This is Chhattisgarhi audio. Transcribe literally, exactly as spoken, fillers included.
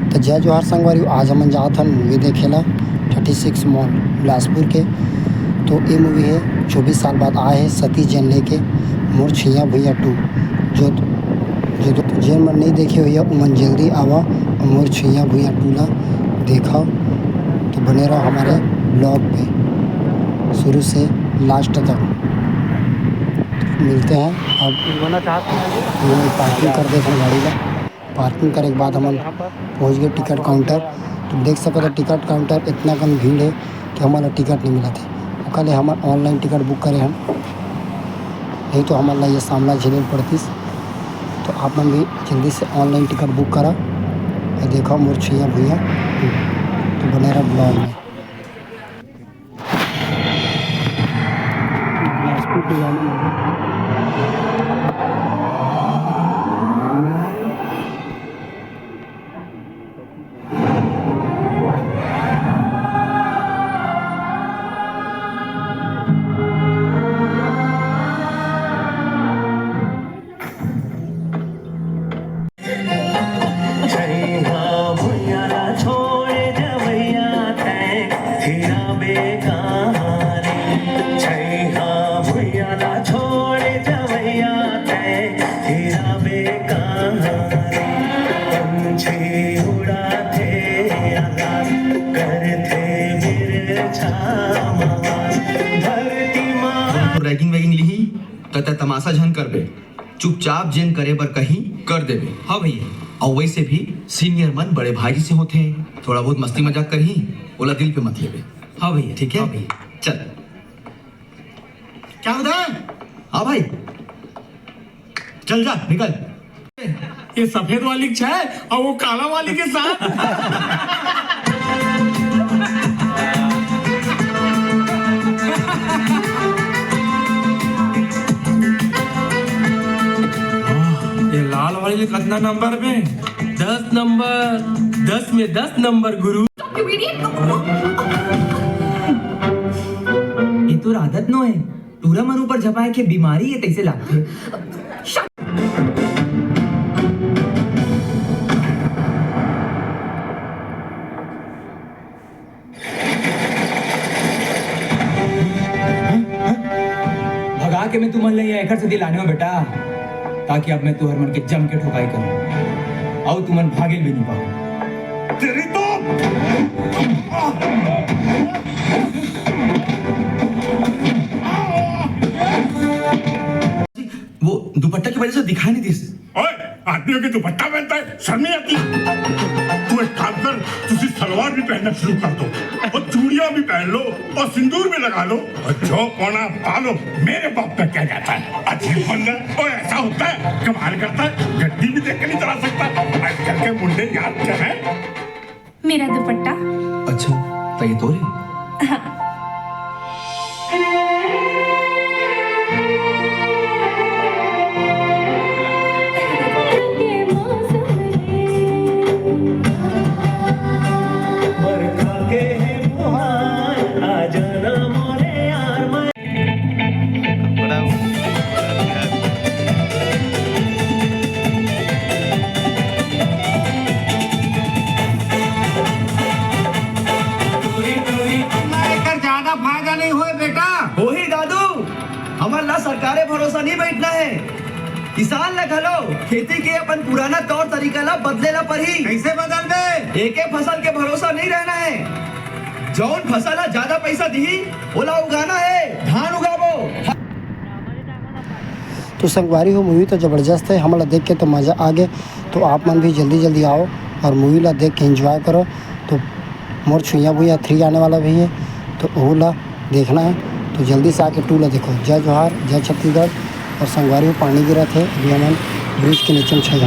तो जय जोहार संगवारी, आज हमन जात हन मूवी देखे ला थर्टी सिक्स मॉल बिलासपुर के। तो ये मूवी है चौबीस साल बाद आए है सतीश जैन लेके मोर छुइया भुइया टू। जो जो तो जेन मन नहीं देखे हुई उमन जल्दी आवा और मोर छुइया भुइया टू ला देखा। तो बने रहो हमारे ब्लॉग पे शुरू से लास्ट तक। मिलते हैं अब। पार्किंग कर देते हैं गाड़ी ला। पार्किंग करे के बाद हमन पहुंच गए टिकट काउंटर। तो देख सकत हो टिकट काउंटर इतना कन भीड़ है कि हमन ला टिकट नहीं मिलत है। ओकर ले हमन ऑनलाइन टिकट बुक करे हन, नहीं तो हमन ला ये सामना झेले पड़तीस। तो आप मन भी जल्दी से ऑनलाइन टिकट बुक करा और देखो मोर छुइया भुइया। तो बने रहा ब्लॉग में। रैगिंग वैगिंग लिही त तै तमाशा झन करबे, चुपचाप जेन करे बर कही कर देबे। हाँ भैया। और वैसे भी सीनियर मन बड़े भाई से होते हैं, थोड़ा बहुत मस्ती मजाक करही, ओला दिल पे मत लेबे। हाँ भैया, ठीक है? हाँ भैया। चल। क्या होता है? हाँ भाई, चल जा, निकल। ये सफेद वाली के छे और वो काला वाली के साथ। ये लाल वाली कितना नंबर में? दस नंबर। दस में दस नंबर, गुरु। ये तो आदत नो है। टूरा मन ऊपर झपाए के बीमारी ये तैसे लागथे। भगा के मैं तुमन ले यहाँ एकर सेती लाने हो बेटा, ताकि अब मैं तुहर मन के जम के ठोकाई करूँ, अउ तुमन भागेल भी नहीं पाओ। तेरी तो वो दुपट्टा की वजह से दिखाई नहीं दिस। ओए, आदमियों की दुपट्टा पहनता है, शर्म नहीं आती? तू एक काम कर, तुझे सलवार भी पहनना शुरू कर दो और चूड़ियां भी पहन लो और सिंदूर भी लगा लो और जो पौना पालो, मेरे बाप का क्या जाता है? अजीब बंदा। ओए, ऐसा होता है, कमाल करता है, गड्डी भी देख के नहीं चला सकता। आजकल के मुंडे यार क्या है? मेरा दुपट्टा। अच्छा, तो ये तो रे। हाँ। एकर ज्यादा फायदा नहीं होए बेटा। होही दादू, हमन ला सरकारे भरोसा नहीं बैठना है। किसान ला घलो खेती के अपन पुराना तौर तरीका ला बदले ला पड़ही। कैसे बदलबे? एके फसल के भरोसा नहीं रहना है। जौन फसल ला ज्यादा पैसा दिही, ओला उगाना है। धान उगाबो। तो संगवारी हो, मूवी तो जबरदस्त है, हमला देख के तो मजा आ गए। तो आप मन भी जल्दी जल्दी आओ और मूवी ला देख के एंजॉय करो। तो मोर छुइया भुइया थ्री आने वाला भी है, तो ओहू ला देखना है। तो जल्दी से आके टू ला देखो। जय जोहार, जय छत्तीसगढ़। और संगवारी हो, पानी गिरत है, अभी हमन ब्रिज के नीचे में छे। हाँ।